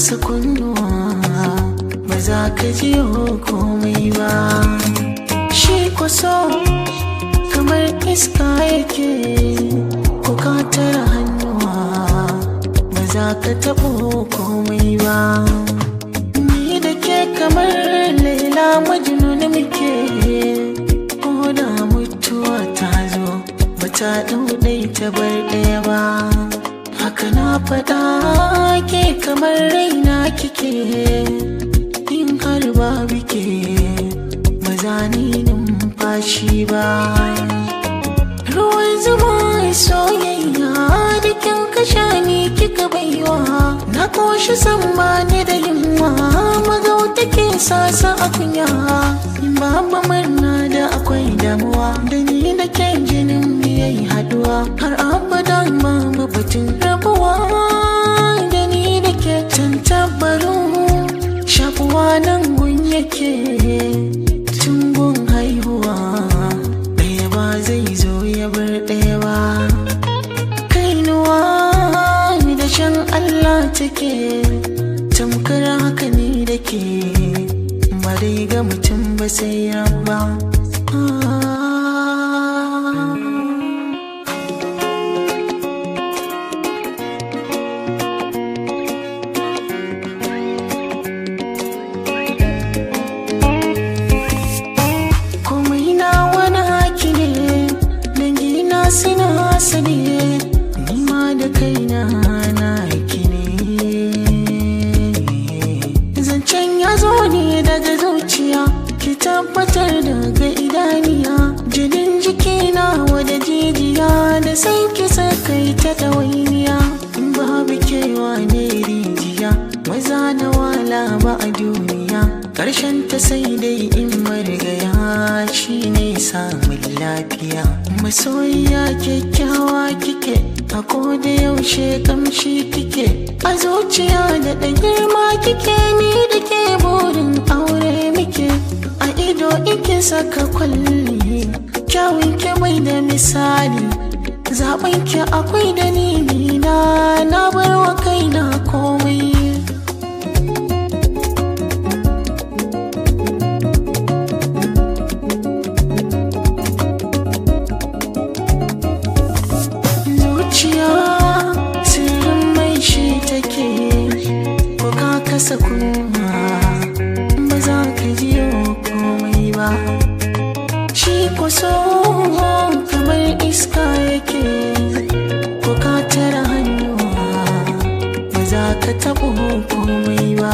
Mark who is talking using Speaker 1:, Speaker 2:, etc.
Speaker 1: kasa kunnuwa ba za ka ji komai ba. Shi kwaso kamar iska yake, ko ka tara hannuwa ba za ka taɓo komai ba. Ni da ke kamar Laila Majnun muke, ko da mutuwa ta zo ba ta ɗau ɗai ta bar ɗaya ba. Haka na faɗa ke kamar raina kike, in har babu ke ba za ni numfashi ba. Ruwan zuma soyayya da kin kasha ni kika baiwa, na koshi san ba ni da yunwa, magauta ke sasa a kunya. Babu murna da akwai damuwa, da ni da ke jinin mu yayi haduwa, har abada babu batun rabuwa. Da ni da ke tantabaru shafuwa nan gun yake, tun gun haihuwa ɗaya ba zai zo ya bar ɗaya ba. Kainuwa da shan Allah take, tamkar haka ni da ke, ba dai ga mutum ba sai rabba. Komai na wani haki ne, dangina suna sani, ni ma da kaina na haki ne. Zancen ya zo ne daga zuciya, ki tabbatar daga idaniya, jinin jikina wada jijiya, da sai ki sakai ta ɗawainiya. In babu kewa ne rijiya, maza na wala ba a duniya, ƙarshen ta sai dai in marigaya shi ne samun lafiya. Masoyiya kyakkyawa kike, a koda yaushe kamshi kike, a zuciya da ɗan girma kike, ni da ke burin aure muke. A ido ike saka kwalli, kyawun ki bai da misali, zaɓen ki akwai dalili na, na bar wa kaina komai. Zuciya sirrin mai shi take, ko ka kasa kunna ba za ka ji komai ba. Shi kwaso kamar iska yake, ko ka tara hannuwa ba za ka taɓo komai ba.